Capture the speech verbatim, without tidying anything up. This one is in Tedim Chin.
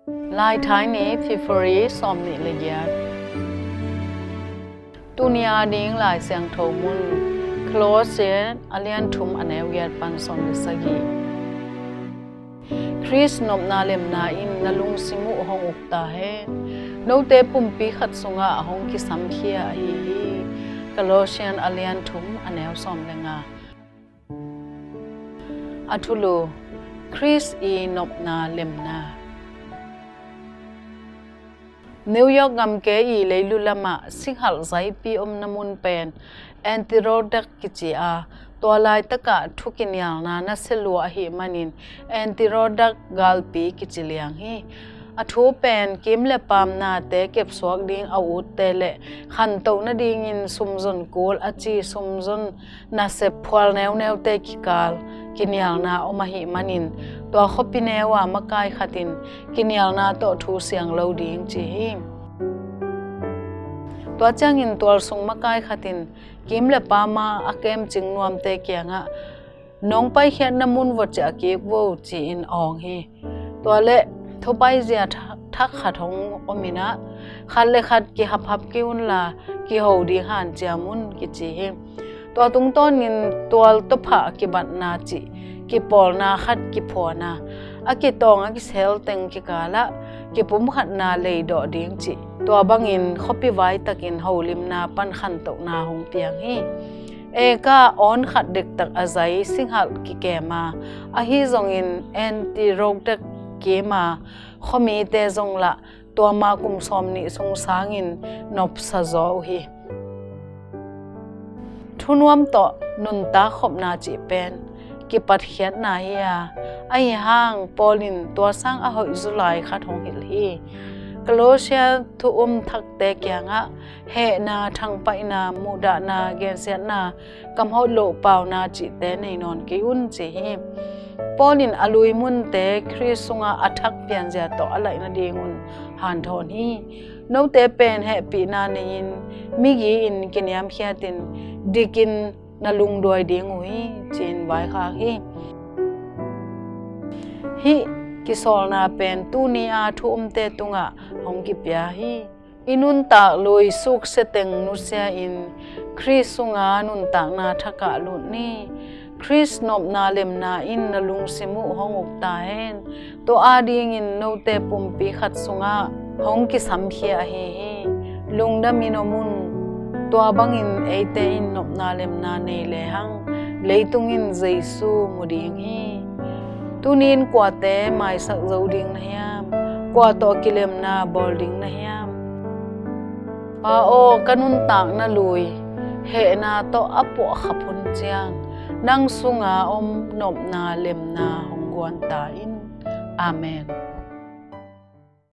Laithai ni, February sawmnih le giat. Tuni a ding Lai Siangtho mun, Colossian a lian thum a neu giat pan sawm le sagih. Khrist nopna lemna in na lungsim uh hong uk ta hen. Note pumpi khat sungah hong kisamkhia ahi hi. Colossian a lian thum a neu sawm le nga. A thulu, Khrist i nopna lemna. New York gamke i leilu lamah singhalh zaipi omna mun pen Adirondack kici a, tua laitakah thu kinialna nasia lua ahih manin Adirondack galpi kici liang hi. A thu pen kim le paam nate kepsuak ding a utte le khantoh nadingin sumzon kul a ci sumzon nasep phual neuneute kikal kinialna om ahih manin, tua khuapi neu a makai khatin kinialna tawh thu siang lo ding ci hi. Tua ciangin tualsung makai khatin kim le paam a a kemcing nuamte kiangah, "Nong paikhiatna mun vua ciah kik vo," ci-in awng hi. Tua le thupaizia tha-, thak khat hong om in ah, "Khat le khat kihaphap kei unla kiho ding hanciam un," kici hi. Tua tungtawnin tual tawphah kibatna cih kipawlna khat kiphuan a, a kitawng a kisel teng kikalah kipumkhatna leidawh ding cih, tua bangin khuapi vaitakin holimna pan khantohna hong piang hi. Eka awn khat dektak a zai singhalh kikem a, ahi zongin Adirondack kim a khuamite zong lah tua ma kum sawmnih sung sangin nopsa zaw uh hi. Thunuam tawh nuntak khopna cih pen kipatkhiatna hi a, ahi hang Paul in tua sang a hoih zulai khat hong hilh hi. Colossian thu um thakte kiangah hehna, thangpaihna, muhdahna, gensiatna, kamhawt loh pauna cihte nei nawn kei un ci hi. Paul in a lui munte Khrist sungah a thak pianzia tawh a laih nadingun hanthawn hi. Note pen hehpihna nei-in migi-in kiniamkhiatin dikin na lungduai ding uh hi, ci-in vaikhak hi. Hih kisawlna pen tuni a thu umte tungah hong kipia hi. I nuntak lui suksia teng nusia-in Khrist sunga nuntakna thakah lut ni. Khrist nopna lemna in na lungsim uh hong uk ta hen. Tua adingin note pumpi khat sungah hong kisamkhia ahi hi. Lungdamin om un. Tua bangin eite in nopna lemna nei lehang leitung in Jesu mu ding hi. Tuni in kuate maisak zo ding na hiam? Kua tawh kilemna bawl ding na hiam? Pa aw, ka nuntakna lui hehna tawh a puahkhap hun ciang nang sunga om nopna lemna hong guan ta in. Amen.